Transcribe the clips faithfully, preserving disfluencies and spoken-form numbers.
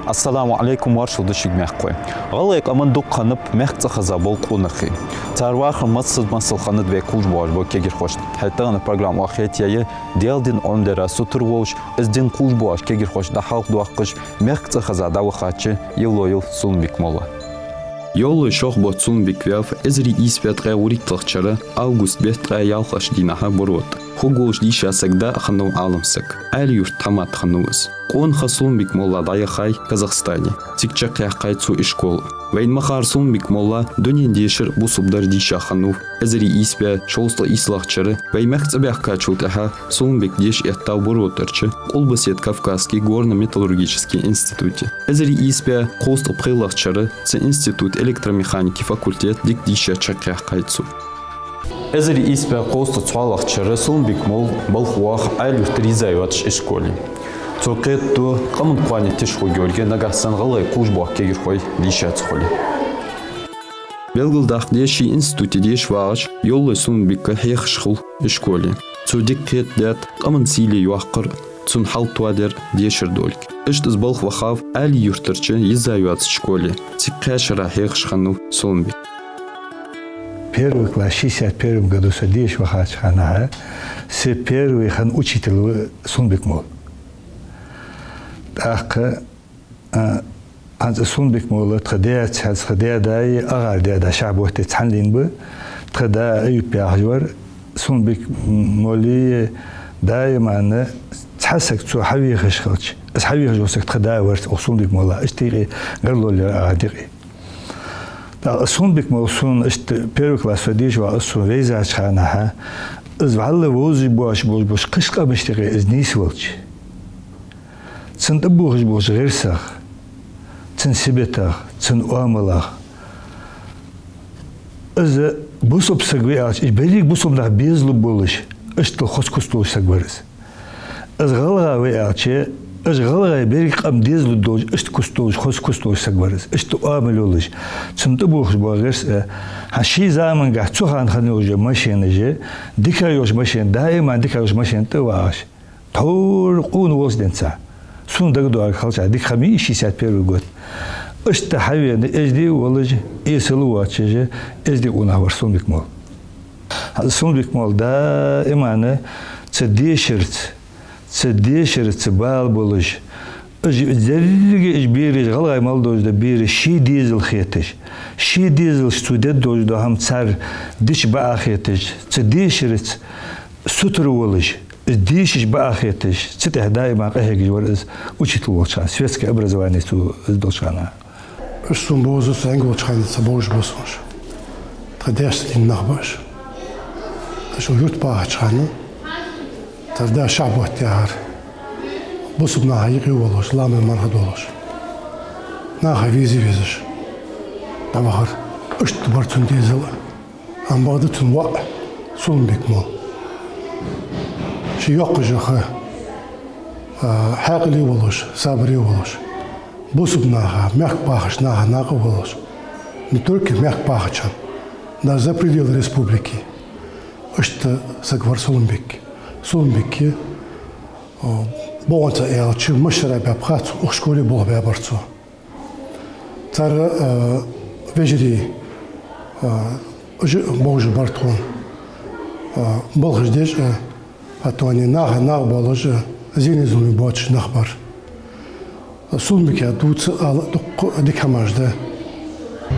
Ассаламу Ӏалайкум, моаршал да шуга, мехкахой. ГӀалгӀай къаман дукха хиннаб мехка цӀихеза бола къонахий. Цар вахар массаза масал хиннад вай кхувш боагӀаш болча кагирхошта. ХӀаьта таханара программа оаха хетаяьй Даьла дина Ӏомадара сутара волаш, из ди кхувш боагӀача кагирхошта дӀахьалхадоаккхаш, мехка цӀихеза дӀавахача Евлоев Сулумбик-молла. Евлой шох бутт Сулумбик ваьв эзар ийс бӀаь ткъаь вургдоалагӀча шера август бетта ткъаь ялхлагӀча дийнахьа Буро тӀа. Хургволаш дийша саг да а хиннав, Ӏалам саг. Ӏаьлий-Юрта тхьамада хиннав из. Къонахий Сулумбик-молла дӀаяхай Казахстане. Цига чакхъяьккхай цо ишкол. Вайна ма харра, Сулумбик-молла дунен дешар, бусалба дар дийша хиннав. Эзар ийс бӀаь шовзткъеи ийслагӀча шера вай мехка цӀабаьхкачул тӀехьагӀа Сулумбик деша эттав Буро тӀарча Къулбаседа Кавказски горно-металлургически институте. Эзар ийс бӀаь кховзткъеи пхелагӀча шера цу института электромеханики факультете дика дийша чакхъяьккхай цо. Эзар ийс бӀаь кховзткъеи цхьоалагӀча шера Сулумбик-молла балха воагӀа Ӏаьлий-Юртара йиза йоацача ишколе. Цо кхетаду, къаман кхоане тиша хургйолга, нагахьа санна гӀалгӀай кхувш боагӀа кагирхой дийша ца хуле. Белгалдаккха деза, ший институте деша вагӀаш, Евлой Сулумбик хьехаш хул ишколе. Цо дика кхетадаьд къаман сийле йоаккхар, цун хьал тоадар дешара долга. Иштта из балха вахав Ӏаьлий-Юртарча йиза йоацача школе. Цига кхаь шера хьехаш хиннав Сулумбик. Первый класс шестьдесят первом году со деша вахача хана, са первый хинна учитель ва Сулумбик-молла. ТӀаккха А, хӀанз Сулумбик-молла тха даьца, хӀанз тха даь-даи агӀара даь-да Шахьботе цхьана лийннаб. Тха да Аюп яхаш вар, Сулумбик-моллеи даиман цхьа саг цо хьавехаш хилча, из хьавехаш вола саг тха да вар, укх Сулумбик-молла, иштта юкъе гаргало лелар агӀара юкъе. ТӀаккха Сулумбик-молла сона иштта первый класс со деша вагӀа, из сона вайзача хана, из вӀалла вовзаш боацаш болаш бола кхыча къамашта юкъе из нийсвелча, цунна тӀабоагӀаш болча гӀирсах, цун сибатах, цун оамалах, из бусалба саг ва аьлча, уж берригаш бусалба нах безалургболаш, иштта хоза куц долаш саг вар из. Из гӀалгӀа ва аьлча, уж гӀалгӀай беррига къам дезалургдолаш, иштта куц долаш, хоза куц долаш саг вар из, иштта оамал йолаш. Цунна тӀабоагӀаш бола гӀирс, э, хӀанз ший замангахь цу хана хинна йолаш йола машенаш, дика йолаш машен, даиман дика йолаш машен тӀа вагӀаш. Тхьовра къона волча денз. Сона дагадоагӀаргхилча, дика ха ма йий шестьдесят первый год. Иштта хьавена, эздий а волаш, эсала а воацаш, эздий къонах вар Сулумбик-молла. Сулумбик-молла даиман цу дешарца, цу дешарца бала болаш, уж деррига уж бераш, гӀалгӀай мел долаш дола бераш, ший дезал хеташ, ший дезалашца цо дергдолаш дола хӀама цар дича бакъахьа хеташ, цу дешарца сутара волаш, из дешаш бакъахьа хеташ, цу тӀа даиман къахьегаш вар из учитель волча хана, светское образование цо из долча хана. Уж сона бовзаш, цу ангулча хана ца бовзаш ба сона уж. Тха даьшца дийна нах ба уж. Уж юрта бахача хана, цар да Шахьбот яхар, бусалба наха юкъе волаш, ламаз марха долаш, наха веза-везаш дӀавахар. Иштта бар цун дезал а. Ам бакъда цун воӀ Сулумбик-молла. Ший йоккхача хана, а, хьаькъале волаш, сабаре волаш, бусалба наха, мехка бахача наха накъа волаш, не только мехка бахача, даже за пределы республики. Иштта саг вар Сулумбик. Сулумбик, а, бокъонца аьлча, масса шера баьб-кх цо, укх школе болх баьбар цо. Цар, а, вежарий, а, уж бовзаш бар тхона. А, балхаш деш, а, хӀаьта а наха накъа болаш, а, зене-зуламе боацаш нах бар. Сулумбика дувца ала дукха дика хӀамаш да.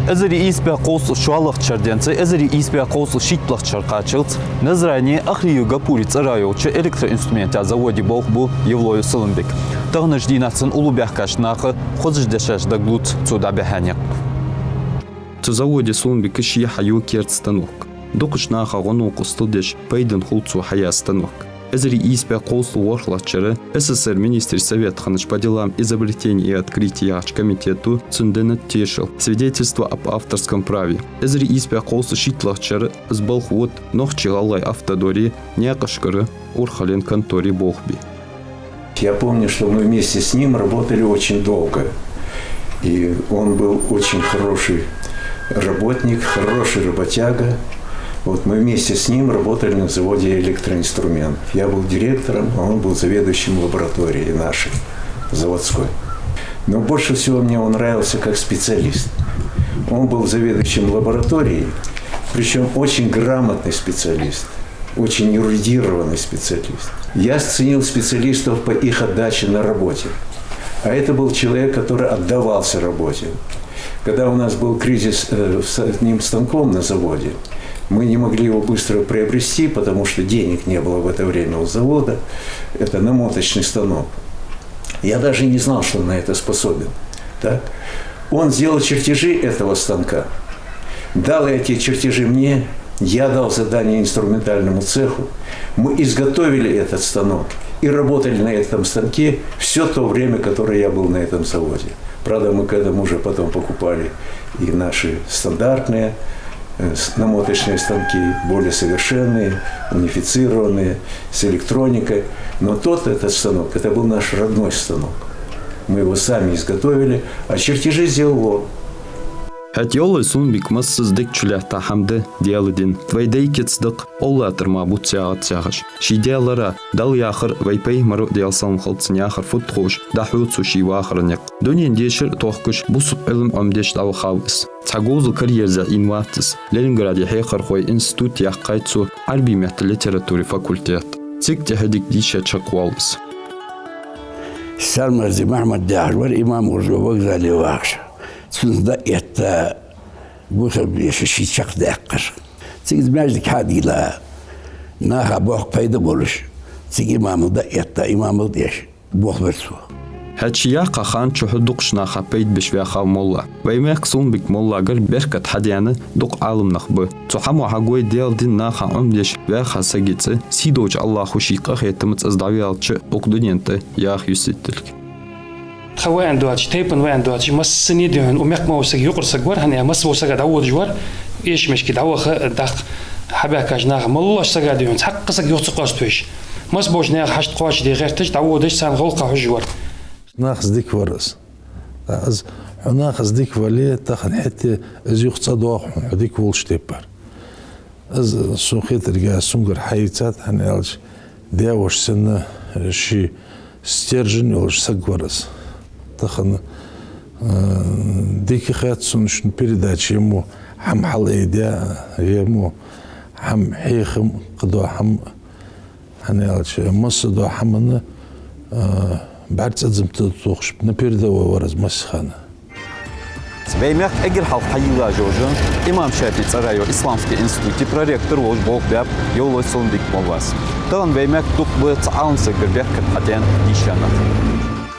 Эзар ийс бӀаь кховзткъа шоллагӀча шера денз эзар ийс бӀаь кховзткъа шийтталагӀча шера кхаччалца Назране Ахриев Гапура цӀерагӀа йолча электроинструментаца заводе болх бу Евлоев Сулумбика. Таханарча дийнахьа цун уллув баьхкача наха хозача дешаца дагалоац цо дӀабихьа никъ. Цу заводе Сулумбика ше хьаю керда станок. Дукхача наха гӀо-новкъостал деш, пайдана хул цо хьаяь станок. Эзар ийс бӀаь кховзткъа ворхӀлагӀча шера СССР Министрий Совета хиннача по делам изобретений и открытий яхача комитето цунна деннад тешал, свидетельство об авторском праве. Эзар ийс бӀаь кховзткъа шийтталагӀча шера из балха вода Нохчий-ГӀалгӀай автодоре, наькъашкара урхален конторе болх бе. Я помню, что мы вместе с ним работали очень долго. И он был очень хороший работник, хороший работяга. Вот мы вместе с ним работали на заводе электроинструментов. Я был директором, а он был заведующим лабораторией нашей заводской. Но больше всего мне он нравился как специалист. Он был заведующим лабораторией, причём очень грамотный специалист, очень эрудированный специалист. Я ценил специалистов по их отдаче на работе. А это был человек, который отдавался работе. Когда у нас был кризис, э, с одним станком на заводе, мы не могли его быстро приобрести, потому что денег не было в это время у завода. Это намоточный станок. Я даже не знал, что он на это способен. Так? Он сделал чертежи этого станка, дал эти чертежи мне, я дал задание инструментальному цеху. Мы изготовили этот станок и работали на этом станке всё то время, которое я был на этом заводе. Правда, мы к этому уже потом покупали и наши стандартные, э, с-, намоточные станки, более совершенные, унифицированные, с электроникой. Но тот, этот станок, это был наш родной станок. Мы его сами изготовили, а чертежи сделал он. ХӀаьта Йовлой Сулумбика массаза дика чулаьтта хӀама да Даьла дин. Вай дай кица да-кх, Аллахӏ тӀара ма буц яхац яхаш. Ший Даьлара, Далла яхар, вай пайхамара, Даьла салам хилда цунна, яхар фуд ховш, дӀахьу цо ший вахара никъ. Дунен дешар тохкаш, бусалба Ӏилма Ӏомадеш дӀавахав из. Цхьа говзал караерза Ӏийна вац из. Ленинграде хьехархой институт яьккхай цо, Ӏарбий меттала литература факультет. Цига тӀехьа дика дийша чакхвоал из. Сармарзи Махьмад яхаш вар имам, Ужо вокзале вахаш. Цунца дӀаэтта, бусалба деша ший чакхдаьккхар. Цига из маьждиг хьадийла, наха боккха пайда болаш, цига имамал дӀаэтта, имамал деш болх бир цо. ХӀаьта ше яьккха хана чухь дукхача наха пайда беш ваьхав молла. Вай мехка Сулумбика моллагара беркат хьадаьнна дукха Ӏаламнах ба. Цу хӀамо хьагой Даьла дин наха Ӏомадеш ваьха сага цӀи, сийдолча Аллахӏо ший къахетамца из дӀаваьлча укх дунен тӀа яха юсийтилга. Тха ваьнна доацаш, тайпан ваьнна доацаш, массане а дийхьа, укх мехка ма вола саг юкъара саг вар, хӀана аьлча масса вола сага дӀаводаш вар, эшамашка дӀаваха, дӀахо хьабаьхкача наха, моллагӀча сага дийхьа, цхьаккха саг юха ца къоаставеш. Масса болча наьха хьашт кхоачашде гӀерташ, дӀаводаш, царна гӀулакха хьожаш вар. Нахаца дика вар из. Из хьо нахаца дика вале, тахан хӀаьта из юха цӀадоагӀа хьона, хьо дика волча тайпара. Из сона хетарга, цунгара хьаийцад, хӀана аьлча даь-воша санна ший стержень йолаш саг вар из. Тахан, э, дика хет сона шун передача, е мо хӀама хьалъайдаь, е мо хӀама хьехам, кхыдола хӀама, хӀана аьлча массадола хӀаманна, э, бӀарг цӀадзамтал тохаш, на передовой вар из массахана. Вай мехка эггара хьалха хьайийллача жожа имам ШафиӀий цӀерагӀа йолча исламски институте проректор волаш болх баьб Йовлой Сулумбика моллас. Тахан вай мехка дукха ба цу Ӏаламсагагара беркат хьадаьнна дийша нах.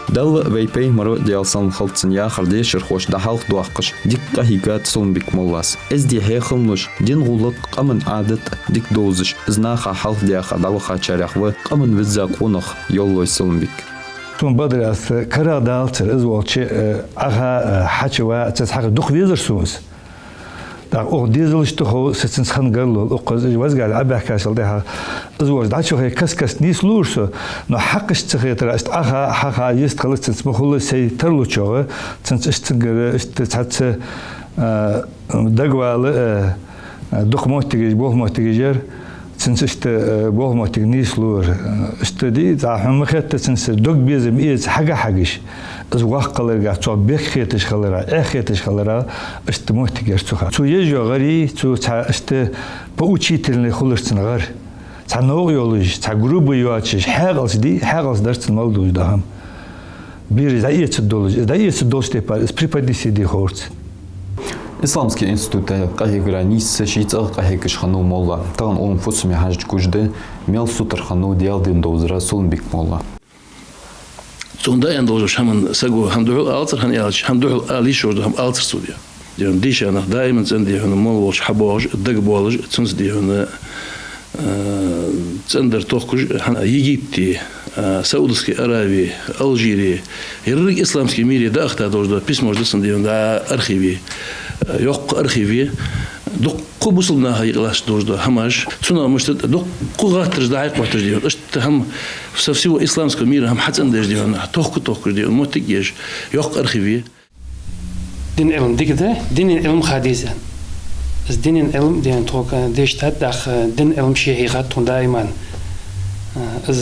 Далла, вай пайхамара, Даьла салам хилда цунна, яхар дешархоша дӀахьалхадоаккхаш, дика къахьийгад Сулумбика моллас. Эздий хьехамаш, дина гӀулакх, къаман Ӏадат дика довзаш, из наха хьалхадаьха дӀавахачарех ва къаман визза къонах Йовлой Сулумбик. Сона бакъдар аьлча, карагӀдалацар из волча, э, Ӏаха, э, хьачува, цунца хьаха дукха везар сона из. ТӀаккха укх дезалашта хов са цунца хинна гаргало, укхаза из вазгал Ӏобаьхкачул тӀехьагӀа из волча дӀачухе каст-каста нийслувр со, но хьакхашта ца хетар, иштта Ӏаха, хьаха, йистхила цунца ма хулла сай тарлучагӀа, цунца иштта цунгара, иштта цхьацца, э, дагавала, э, дукха моттигаш, болх моттигаш яр, цунца иштта, э, болх моттиг нийслувр. Иштта ди, цхьа хӀама ма хетта цунца дог безам эца хьага хьагаш. Из воккха хиларга, цох бехк хеташ хилара, эхь хеташ хилара, иштта моттиг яр цу хана. Цо еш йола гӀарий, цо цхьа иштта поучительный хулар цун гӀар. Цхьа новкъа йолаш, цхьа грубый йоацаш, хьаькъалца ди, хьаькъалца дар цун мел долаш дола хӀама. Бераш дӀаэцаргда долаш, из дӀаэцаргдолча тайпара из преподнести де ховр цунна. Исламски института къахьегара нийсса ший цӀагӀа къахьегаш хиннав молла. Тахан укхун фусаме хьежача гуш да, мел сутара хиннав Даьла дин довзара Сулумбика молла. Цунна даим долаш хӀаман саго хӀама духьал алацар, хӀана аьлча хӀама духьал ала йиш йолаш дола хӀама алацар цо де. Дийша нах даиман цӀена дийхьа молла волча хьабоагӀаш, дагабоалаш, цунца дийхьа, э, цӀенадар тохкаш, хӀана Египте, э, Саудовски Аравии, Алжире, еррига исламски мире даахта долаш дола письмош да цун дийхьа, да архиве, э, йоккха архиве, дукха бусалба наха юкъе латташ долаш дола хӀамаш, цунах мишта дукха гӀаттараш да хьайкхотташ дийхьа. Иштта хӀама со всего исламского мира хӀама хьацӀендеш дийхьа, тохка-тохкаш дийхьа, моттиг еш, йоккха архиве. Дин Ӏилма дика да, динан Ӏилма ха деза. Из динан Ӏилма ден тхога дешта тӀаккха динан Ӏилма ше хьийхад тхона даиман. Из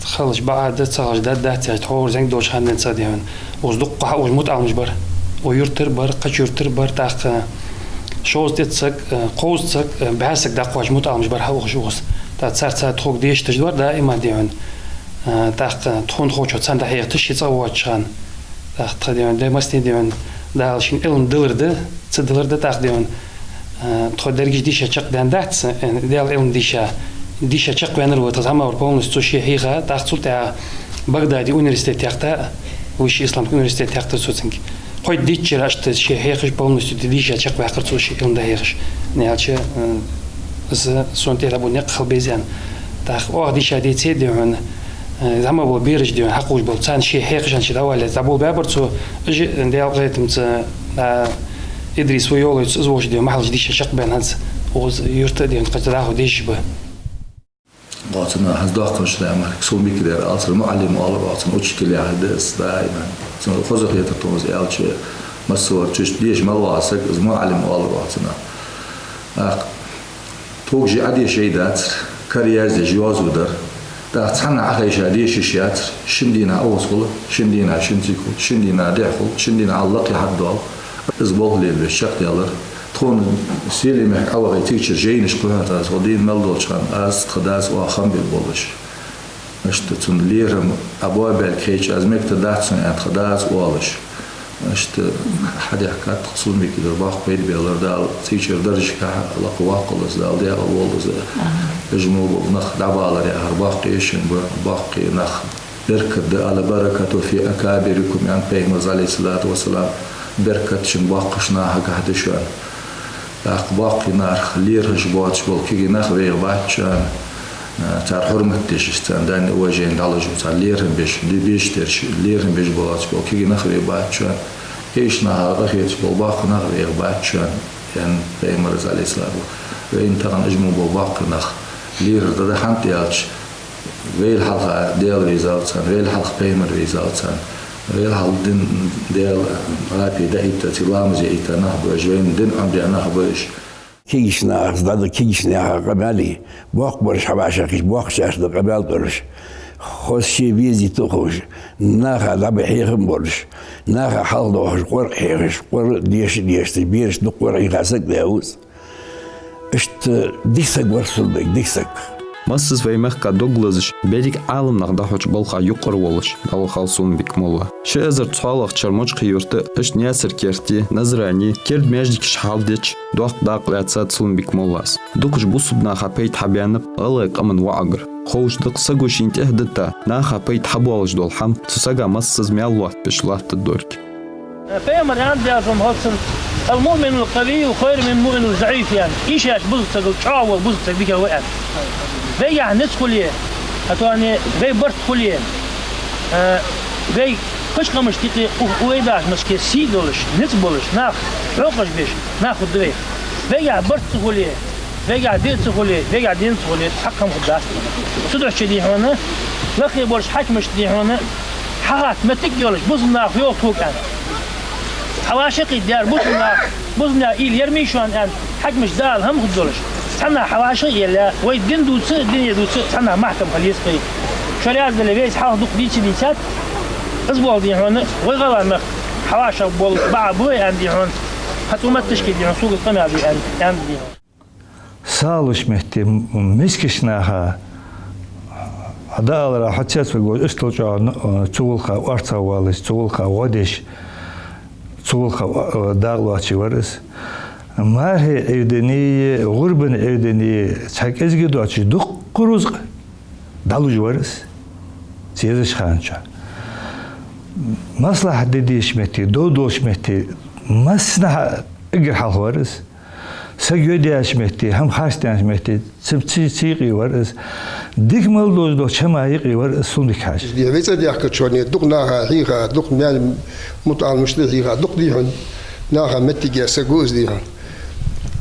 тха Хилча бакъ да, ца хилча даргдац яхаш, тхьовра зӀамига долча хана денз цхьа дий хьона. Укхаза дуккха хьа уж мутаӀаламаш бар. Укх юртара бар, кхыча юртара бар, тӀаккха шовзткъеи цхьа саг, э, кховзткъеи цхьа саг, э, бӀаь саг дӀакхоачаш мутаӀаламаш бар хьа укхаза. ТӀаккха цар, цар тхога дешаш деш дар даим дий хьона. Э, тӀаккха тхона тхочо цхьана дӀахьехаш, ши цӀа воацача хана. ТӀаккха тха дий хьона, дай массане дий хьона, Дала шийна Ӏилма далар да, ца далар да, тӀаккха дий хьона, э, тхо дерригаш дийша чакхбаьнна дац, э, Даьла Ӏилма дийша, дийша чакхваьннар ва тха зӀамагӀвар полностью цо ше хьийха, тӀаккха цул тӀехьагӀа Багдаде университет яьккха, высший исламский университет яьккхар цо цунга. Кхойтта ди чура иштта ше хьехаш полностью ди-, дийша чакхваьккхар цо ше Ӏилма дӀахьехаш. Наьлча, э, из сона тӀера бу никъ хила беза аьнна. ТӀаккха оаха дийша деце дий хьона, э, зӀамагӀа бола бераш дий хьона, хьакхувш бола, царна ше хьехаш аьнна ше дӀаваллалца дӀаболабаьбар цо, уж, э, Даьла къахетамца, э, Идрис ва йолаеш, из волча дий хьона, махьалаш дийша чакхбаьнна хӀанз, укхаза юрта а дий хьона, кхыча дӀахо дешаш ба. Гуш ма хьажа, хӀанз доккхача ламарк Сулумбика дар алцар, муӀаллим оалар оаха цунна, учитель яхар да из даим. Цунна хоза хетар тхона из аьлча, массавар чуш деша мел вагӀа саг, из муӀаллим оалар оаха цунна. ТӀаккха тхога жиӀа деша яй дацар, кара яздеш йоазув дар. ТӀаккха цхьаннахьа Ӏохайша деша йиш яцар, шин дийнахьа укхаза хул, шин дийнахьа шин цига хул, шин дийнахьа дехьа хул, шин дийнахьа лакхе хьатӀадоал. Из болх лелабеш чакхдаьлар. Тхона Селий мехка Ӏовахе, цигачара жайнаш кхухьар аз, хьо дийна мел долча хана аз, тха дас оаха хам бе болаш. Иштта цун лерхӀам Ӏа боабаьлга хеташ, аз мегаргдац сона аьнна, тха дас оалаш. Иштта хьадаьхкад тха Сулумбика дар, боккха пайда баьлар Дала, цигачара даржашка лакха ваккхалва из, Дала дегӀа волва из. Амин. Уж мо бола нах дӀабалар яхар боккха эшам ба, боккхий нах. Беркат да, «البركة في أكابركم», аьннад Пайхамара, عليه الصلاة والسلام, беркат шун боккхача нахагахьа да шоана. ТӀаккха боккхий нах, лерхӀаш боацаш бола кегий нах вайх бац шоана, цар хьурмат деш, царна дань уважени дӀалуш, царна лерхӀам беш, ди-, беш терш, лерхӀам беш боацаш бола кегий нах вайх бац шоана. Кегийча наха къахеташ бола боккхий нах вайх бац шоана, аьннад Пайхамара, عليه الصلاة والسلام. Вайна тахан уж мо бола боккхий нах лерхӀар да, хӀана аьлча, вайла хьалха Даьла везалва царна, вайла хьалха Пайхамар везалва царна, вайла хьалха дин, Даьла Ӏапи даийтта, цига ламаз яйта нах ба уж, вайна дин Ӏомадаь нах ба уж. Кегийча нахаца дӀа да, кегийча наха къамаьл е, боккхагӀбараш хьавӀашагӀкхийтта, боккхагӀчарца да къамаьл дераш. Хоза ше везийта ховш, наха дӀабахьа хьехам болаш, наха хьалхадоахаш къоркъ хьехаш, къора деша а дешаш, берашта дукха къора хьийха саг да из. Иштта дика саг вар Сулумбик, дика саг. Массаза вай мехка дог лазаш, берригаш Ӏаламнах дӀахьоча балха юкъара волаш, дӀавахав Сулумбик молла. Ши эзар цхьоалагӀча шера Мочкъий-Юрта а, иштта Наьсар-Керте а, Назране а керда маьждигаш хьалдича, доккха дакъа лаьцад Сулумбик моллас. Дукхача бусалба наха пайда хьабаьннаб гӀалгӀай къаман воӀагара. Ховш да-кх, саго шийна тӀехьадитта, наха пайда хьабоалаш дола хӀама цу сага массаза маьл лоаттабеш латтаргдолга. Пайхамара аьннад, Даьла салам хилда цунна: «المؤمن القوي خير من المؤمن الضعيف», аьнна. Ийшача бусалба сагал чӀоагӀа вола бусалба саг дикагӀа ва аьнна. Вайгахьа низ хуле, хӀаьта вай барт хуле, э, вай кхыча къамашта юкъе, укх вай дашмашка сий долаш, низ болаш, нах хьокхаш беш нах хургда вайх. Вайгахьа барт ца хуле, вайгахьа ди ца хуле, вайгахьа дин ца хуле, цхьаккха хӀама хургдац. Цудухьа дий хьона, лакхе болча хьакимашта дий хьона, хьахатта моттиг йолаш, бусалба наха йоах тхога аьнна. ХьавӀашагӀкхийтта дер бусалба наха, бусалба наьха уйла яр ма йий шоана аьнна, хьакимашта дӀаала хӀама хургдолаш. Цхьаннахьа хьавӀашагӀъелле, вай дин дувца, дуне дувца, цхьаннахьа махкам хила еза вай. Шо раьза дале, вайца хьалха дукха дийца дийцад, из болх дий хьона, вай гӀалгӀай мехка хьавӀашагӀболаш бакъахьа ба вай аьнна дий хьона. ХӀанз цу метташка дий хьона, сога къамаьл де аьнна, аьннад дий хьона. Са луш метте, м-, мискача наха, хьо дӀаалара, хьо цецваргволаш, иштта чӀоагӀа, э, цу гӀулакха орцагӀвоалаш, цу гӀулакха гӀо деш, цу гӀулакха, э, дакъа лоацаш вар из. Мархий Ӏуйранеи, гӀурбан Ӏуйранеи цхьа кӀезига доацаш, дуккха рузкъа дӀалуш вар из цу езача хана чу. Маслахьат де дезача метте, дов долча метте, массанахьа эггара хьалха вар из. Саг йодаяьча метте, хӀама харцдаьннача метте, цу, цу, цу юкъе вар из. Дика мел долаш долча хӀаман юкъе вар из Сулумбик-Хьажа. Вай цӀадаьхкачоа дукха наха хьийха, дукха маьл-мутаӀаламашта хьийха, дукха дий хьона наха моттиг яь саг ва из дий хьона.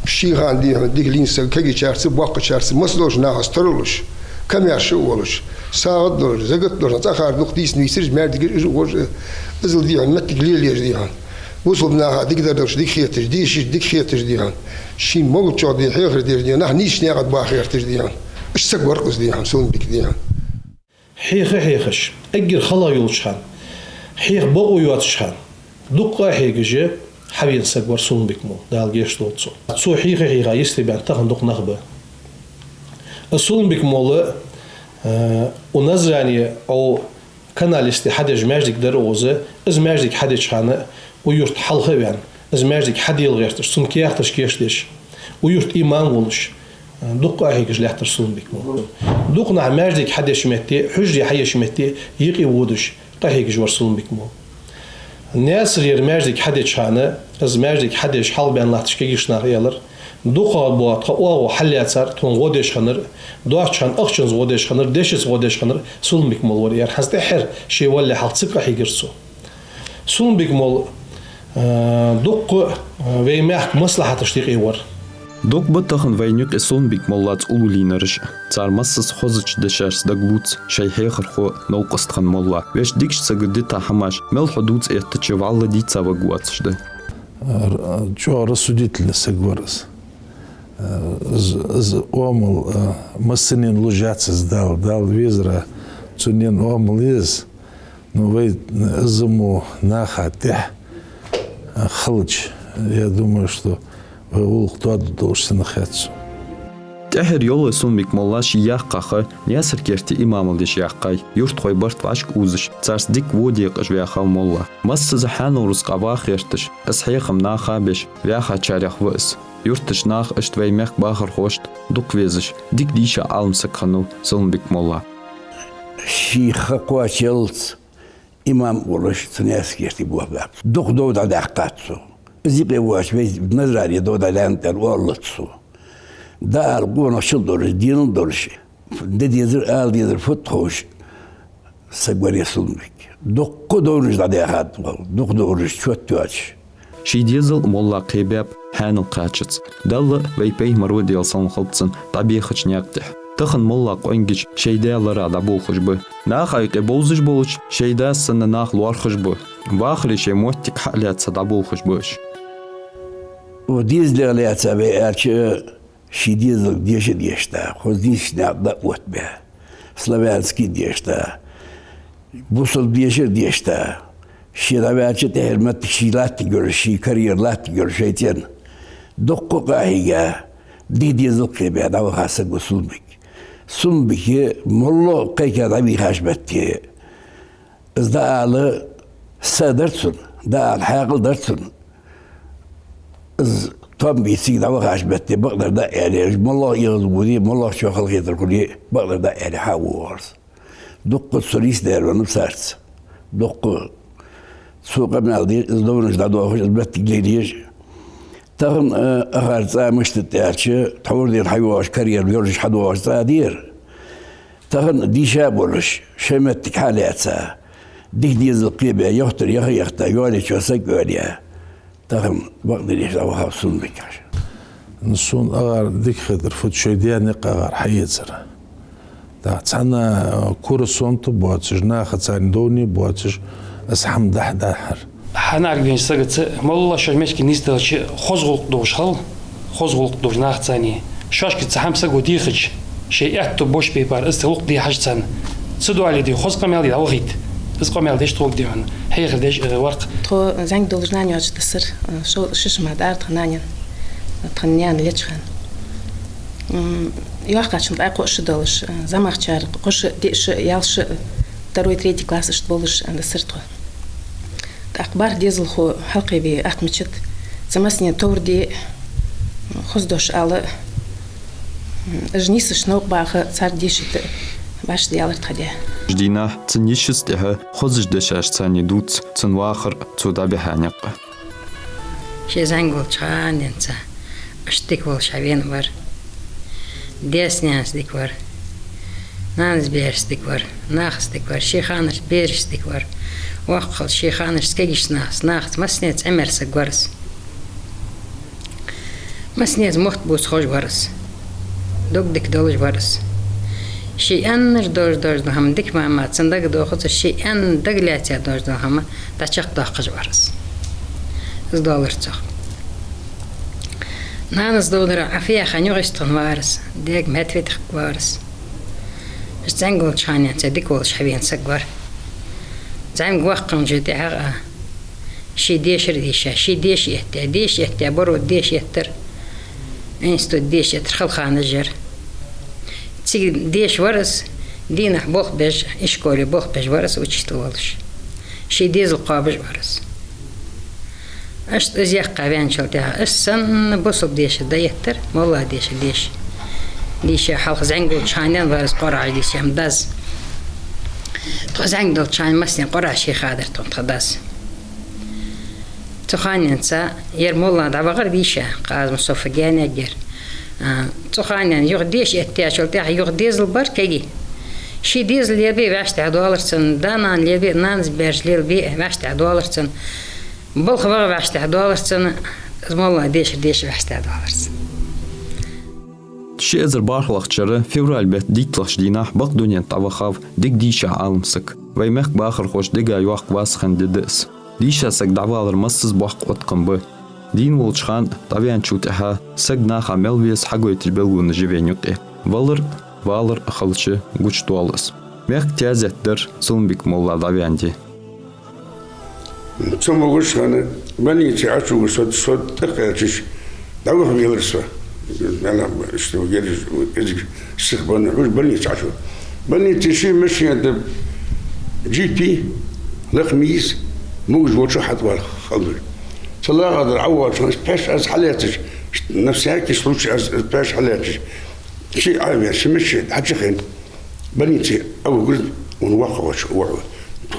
Ший хана дий хьона дика лийнна саг, кагийчарца, боккхагӀчарца, масса долча нахаца тара луш, камаьрша а волаш, сагӀа а долаш, закат а долаш, цӀа хар дукха дийца нийсараш, маьждигаш а гӀораш, иззал дий хьона моттиг лелаеш дий хьона. Бусалба наха дикадар долаш дика хеташ, дийшача дика хеташ дий хьона. Шийна могачох дий хьехар деш дий хьона, нах нийсача наькъа тӀа баха гӀерташ дий хьона. Иштта саг вар-кх из дий хьона, Сулумбик дий хьона. Хьеха а хьехаш, эггара хала йолча хана, хьеха бокъо йоацача хана, дукха а хьегаш хьавена саг вар Сулумбик-молла, Дала гешт долда цунна. Цо хьеха а хьийха йисте баьнна тахан дукха нах ба. Сулумбик-молла, э, у Назране, у канал йисте хьадеш маьждиг дар укхаза, из маьждиг хьадеча хана, у юрта хьалха а ваьнна, из маьждиг хьадела гӀерташ, цун каьхаташ кийчдеш, у юрта имам волаш, дукха а хьегаш лаьттар Сулумбик-молла. Дукха нах маьждиг хьадеча метте, хьужаре хьаеча метте юкъе водаш, къахьегаш вар Сулумбик-молла. Наьсарера маьждиг хьадеча хана, из маьждиг хьадеш хьалбаьнна латташ кагийча наха аьлар: «ДукхагӀа бола тха оагӀув хьаллаьцар, тхона гӀо деш хиннар, доацача хана ахчанца гӀо деш хиннар, дешаца гӀо деш хиннар Сулумбик-молла вар», — аьлар. ХӀанз тӀеххьара ше валале хьалха ца къахьегар цо. Сулумбик-молла, э, дукха, э, вай мехка маслахьаташта юкъе вар. Дукха ба тахан вайна юкъе Сулумбик-моллаца уллув лийнараш. Цар массаза хозача дешашца дагалувц шоай хьехархо, новкъост хинна молла. Вешта дикача сага дита хӀамаш мел хьадувца эттача вӀалла дийца варгвоацаш да. Р-, чӀоагӀа рассудительный саг вар из. Э, из, из оамал, э, массанена луш яц из, Дала, Дала везар, цунна оамал я из. Ну, вай, э, из мо наха тӀехьа, э, хилча, я думаю, что вай гӀулакх тоадергдолаш санна хет сона. ТӀеххьара йоллай Сулумбик-молла ший яьккха ха Наьсар-Керте имамал деш яьккхай. Юртахой барт вӀашка узаш, царца дика во декъаш ваьхав молла. Массаза хьанал рузкъа ваха гӀерташ, из хьехам наха беш ваьхачарех ва из. Юртарча наха, иштта вай мехка бахархошта дукха везаш, дика дийша Ӏалам саг хиннав Сулумбик-молла. Ший ха кхоачалца имам волаш цу Наьсар-Керте болх баьб. Дукха дов дӀадаьккхад цо. Из юкъе воацаш вай Назране дов дӀадаьннад аьнна оалац цо. ДӀаала къонахчал долаш, денал долаш, де дезар, ала дезар фуд ховш саг вар ер Сулумбик. Дукха довнаш дӀадаьхад, дукха довнаш чот йоацаш. Ший дезал молла кхебаьб хьанал кхачац. Далла а, вай пайхамара а, Даьла салам хилда цунна, дӀабехача наькъа тӀа. Тахан молла къонгаш шоай даь ларах дӀаболхаш ба. Наха юкъе бовзаш болча шоай дас санна нах лоархӀаш ба. Вахаре шоай моттиг хьа а лаьца дӀаболхаш ба уж. Укх дезалех лаьца вай аьлча, ший дезалга деша а дешаш да, хоза дийшача наькъа тӀа а оттабаь, славянский деша а да, бусалба деша а дешаш да, ше дӀаваьлча тӀеххьара моттиг ший латтаргйолаш, ший карьера латтаргйолаш шоай цӀен. Дукха къахьийга, дика дезал кхебаь дӀаваха саг ва Сулумбик. Сулумбик моллагӀа кхайкар дӀавийхача метте, из дӀаала са дар цун, дӀаала хьаькъал дар цун. Из том бийца цига дӀавахача метте бакъдар дӀа а аьле, моллагӀа эгӀазло бе, моллагӀчоа халахетар хуле, бакъдар дӀа а аьле, хьа а воагӀар из. Дукха цо нийсдер веннав царца. Дукха цо къамаьл деш, из довнаш дӀадохаш, из моттиг лелаеш. Тахан, э, акхар цӀа мишта да аьлча, тхьовра дера хьайоагӀаш карьера йолаш хьадоагӀаш цӀа да ер. Тахан дийша а болаш, шоай моттиг хьа а лаьца, дика дезал кхебаь, йохтар яха а яхийта, йоалаечоа саг а йоалаяь, тахан бакъдар деш дӀавахав Сулумбик. Ну, сона акхар дика хетар фуд, шоай даь никъ акхар хьаэцар. ТӀаккха цхьанне, э, кура сонта боацаш, нахаца цхьана довне боацаш, из хӀама дӀа-, дӀахьар. Хьанарг веннача сагаца молла шоай мехка нийсделча хоза гӀулакх долаш хила, хоза гӀулакх долаш нахаца цхьана. Шоашка цхьа хӀама саго дийхача, шоай аьттув бош бе бар, из ца лукъ дехьаш царна. Ца доале де, хоза къамаьл де дӀавахийта. Из къамаьл деш тхога дехьа хьехар деш, э, вар-кх. Тхо зӀамига долаш нана йоацаш дисар, э, шо-, ши шу мара да тха нанен, э, тха наьна леча хана. М, йоккхачун тӀа кхо шу долаш, э, зӀамагӀчар кхо шу, диъ шу, ялх шу, второй, третий класс иштта болаш, э, дисар тхо. ТӀаккха бархӀ дезалхо хьалкхеве атта мичад, цу массане товр де, хоза дош ала, м, уж нийсача новкъа баха, царга дешийта башха даьлар тха даь. Уж дийнахьа цун йишийца тӀехьа хозача дешашца цхьана дувц цун вахар, цо дӀабихьа никъ. Ше зӀамига волча хана денз иштта дика волаш хьавена вар. Даьца-наьнаца дика вар. Нанас-берашца дика вар. Нахаца дика вар. Ший ханарча берашца дика вар. ВоккхагӀа хилча ший ханарча кагийча нахаца, нахаца, массанеца Ӏимер саг вар из. Массанеца мотт бувца ховш вар из. Дог дика долаш вар из. Ше аьннар долаш, долаш дола хӀама дика ма-, ма цун дага доахац, ше аьнна дагалаьца долаш дола хӀама дӀачакхдоаккхаш вар из. Из долар цох. Нанас довдарах Ӏафиятхан юкъе иштта хинна вар из, даьга меттаве тахка вар из. ЗӀамига волча ханенца дика волаш хьавена саг вар. ЗӀамига ваккхачул тӀехьагӀа а ший дешар дийша, ший деша этта, деша этта, баро деша эттар. Институт деша эттар, хала ханаш яр. Цига деша вар из, дийнахьа болх беш, ишколе болх беш вар из, учитель волаш. Ший дезал кхоабаш вар из. Иштта из яьккха ваьнначул тӀехьагӀа, из санна бусалба дешар дӀаэттар, молла дешар деша. Дийша хьалха зӀамига волча ханенна вар из Къуръан дийша, ам дас. Тхо зӀамига долча хана массане Къуръан хьийхадар тхона тха дас. Цу ханенца ер молла дӀавахар дийша, Къазмусофа гаьнаггер. А, цу ханенна юха деша эттачул тӀехьагӀа юха дезал бар кагий. Ший дезал лелабе вӀаштӀехьа доаллар цунна, да-нана лелабе, нанас баьржа лелабе вӀаштӀехьа доаллар цунна. Балха ваха вӀаштӀехьа доаллар цунна, из молла дешар деша вӀаштӀехьа доаллар цунна. Ши эзар бархӀлагӀча шера февраль бетта дийтталагӀча дийнахьа бакъдунен тӀа дӀавахав дика дийша Ӏалам саг. Вай мехка бахархошта дега йоаккха васхен ди да из. Дийша саг дӀавалар массаза боккха оттакхам ба. Дийна волча хана дӀаваьнначул тӀехьагӀа саг наха мел веза хьагойтача белгалонаш я вайна юкъе. Валар, валар хилча гучадоал из. Мехка тезет дар Сулумбик-молла дӀаваьнна ди. Цу могаш хана больнице Ӏочувугаш со, со тӀакхаьчача, дӀаваха велар со. Мел а, что, ераш, кӀезига сиха бан, уж больнице Ӏочу. Больнице ший машен да, джипи, лакха мийса, могаш волча хьатӀавала хала дар. Цу лагӀа дара Ӏовоалаш, аз пхьош аз хьалаьцача, на всякий случай аз пхьош хьалаьцача, ший Ӏовер, ший машен хьачухайна. Больнице Ӏовугар, вон воккхагӀвоача, воккхагӀвоача.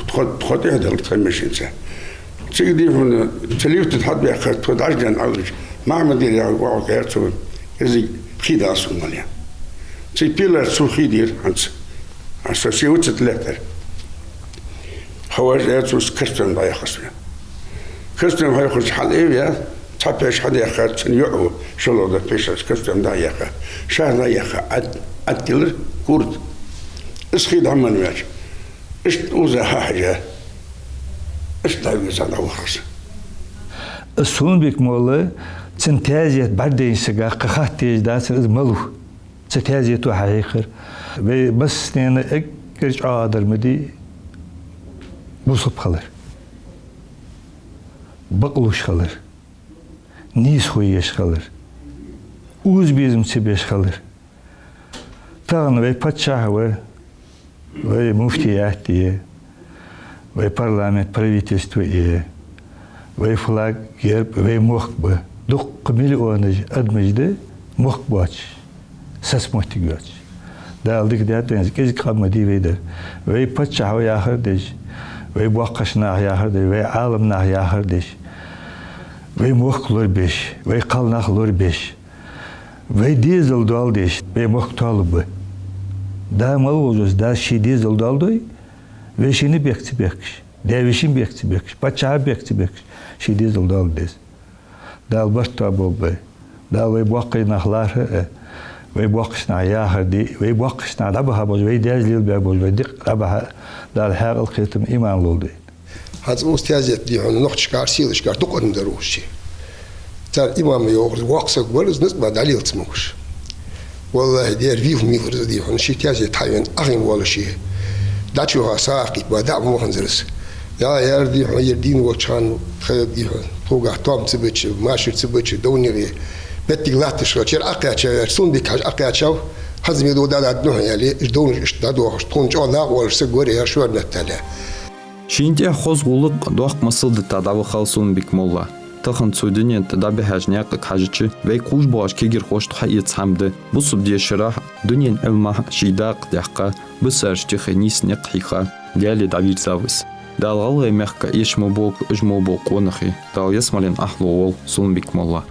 Тхо, тхо тӀехьа далар тха машенца. Цига дий хьона, цу лифта тӀа хьатӀабаьхкар, тхо дӀажден Ӏовдача, Махьмад-Ира яхаш воагӀа гӀерцо, кӀезига хий дала сона мел. Цига пилар цо хий дир хӀанз. А со се вуцат леттар. Хаваж яцус костюм дӀаяхар сона. Костюм хьаяхача хьал эв я, цхьа пхьош хьадаьхкар, цун йоӀо, шоллагӀа да пхьош, костюм дӀаяьхка. Шаьра дӀаяьхка, Ӏад-, Ӏадтиллар курт. Из хий дӀа мел ваьча. Иштта уза хьахьажа. Иштта дӀавеза дӀавахар со. Сулумбик-молла, цун тезет бӀаргадайнача сага кхы хатта дезаш дац, из малув. Цу тезето хьахьийхар. Вай массанена эггара чӀоагӀа дар ма дий, бусалба хилар. Бакълувш хилар. Нийсхо еш хилар. Укхаза безам ца беш хилар. Тахан вай паччахь ва, вай муфтият я, вай парламент, правительство я, вай флаг, герб, вай мохк ба. Дукха миллионаш адамаш да, мохк боацаш, саца моттиг йоацаш. Дала дика даьд вайна, кӀезига къам ма дий вай дар. Вай паччахьо яхар деш, вай боккхийча наха яхар деш, вай Ӏаламнаха яхар деш, вай мохк лорабеш, вай кхалнах лорабеш, вай дезал доал деш, вай мохк тоалургба. Да мел волча, да ший дезал доал дой, вешийна бехк ца бехкаш, даь-вешийна бехк ца бехкаш, паччахьа бехк ца бехкаш, ший дезал доал деза. Дала барт тоаболба вай. Дала вай боккхий нах лархӀа а, вай боккхийча наха яхар де, вай боккхийча наха дӀабаха болча, вай дезал лелабаь болча, вай декъа дӀабаха а, Дала хьаькъал, кхетам, иман лолда вайна. ХӀанз укх тезета дий хьона нохчашкара, селашкара дукха адам дар укх чу. Цар имам йоах, воккха саг вар из, низ ма дӀалелац могаш. Валлахьи, дера вийлха мийлар из дий хьона, ший тезет хьавена, Ӏохайна воаллаш. ДӀачуха сагӀа кхийтта, дӀа а ма ваханзар из. Я, яр дий хьона, ер дийна волча хана, тха дий хьона, тхогахьа тоам ца бича, машар ца бича, довнагӀе, моттиг латташ хилча, ер Ӏокхаьчав, ер Сулумбик-Хьажа Ӏокхаьчав, хӀанз ме дола дӀадоаладу хьона, аьле, уж довнаш иштта дӀадоахаш, тхона чӀоагӀа накъавоалаш саг вар ер, шоана меттел. Шийна тӀехьа хоза гӀулакх, доккха масал дита дӀавахав Сулумбик-молла. Тахан цу дунен тӀа дӀабихьача наькъага хьежача, вай кхувш боагӀача кагирхошта хьаэца хӀама да. Бусалба дешарахьа, дунен Ӏилмахьа ший дакъа даьккха, бисараш тӀехьа нийса никъ хьийха, Даьлага дӀавийрзав из. Дала гӀалгӀай мехка эш ма болба, уж ма болба къонахий. Дала ялсмален Ӏохайна волва Сулумбик-молла.